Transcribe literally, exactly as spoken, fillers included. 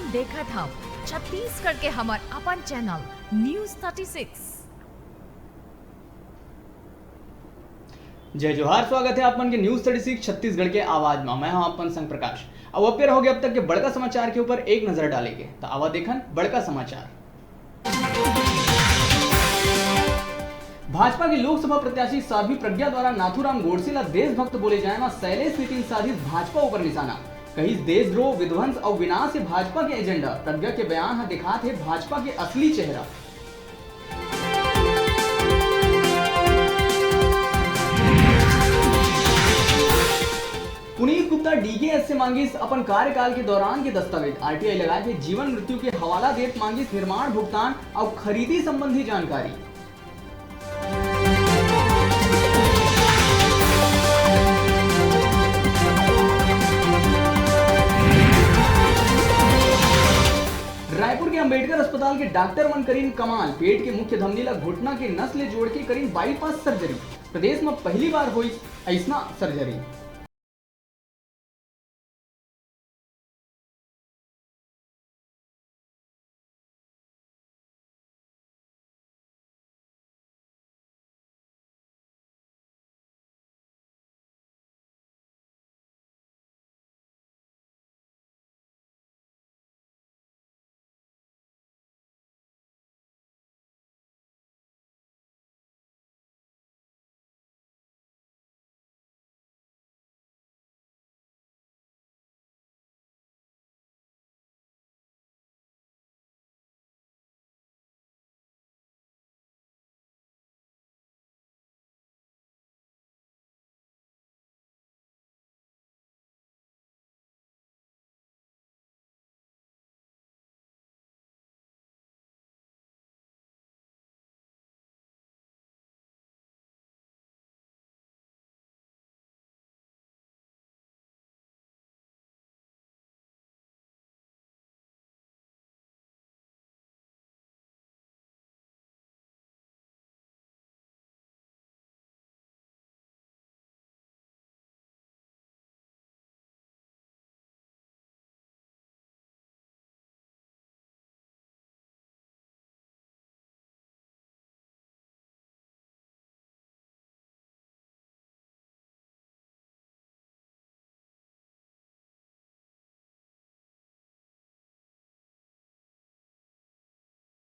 देखत हव छत्तीसगढ़ के हमर अपन चैनल न्यूज़ थर्टी सिक्स। जय जोहार, स्वागत हे आप मन के न्यूज़ थर्टी सिक्स छत्तीसगढ़ के आवाज मा। मैं हूं आप मन संग प्रकाश। अब अबे रहोगे अब तक के बड़का समाचार के ऊपर एक नजर डाले के, त आवा देखन बड़का समाचार। भाजपा के लोकसभा प्रत्याशी साध्वी प्रज्ञा द्वारा नाथूराम गोडसे ला देशभक्त बोले जाए मा शैलेश नितिन साधिस भाजपा ऊपर निशाना। कहिस, देशद्रोह, विध्वंस अउ विनाश हे भाजपा के एजेंडा। प्रज्ञा के बयान ह दिखात हे भाजपा के असली चेहरा। पुनीत गुप्ता डीकेएस से मांगिस अपन कार्यकाल के दौरान के दस्तावेज। आरटीआई लगा के जीवन मृत्यु के हवाला देत मांगिस निर्माण भुगतान अउ खरीदी संबंधी जानकारी। रायपुर के अंबेडकर अस्पताल के डॉक्टर मन करिन कमाल, पेट के मुख्य धमनी ला घुटना के नस ले जोड़ के करिन बाईपास सर्जरी। प्रदेश म पहली बार होइस अइसना सर्जरी।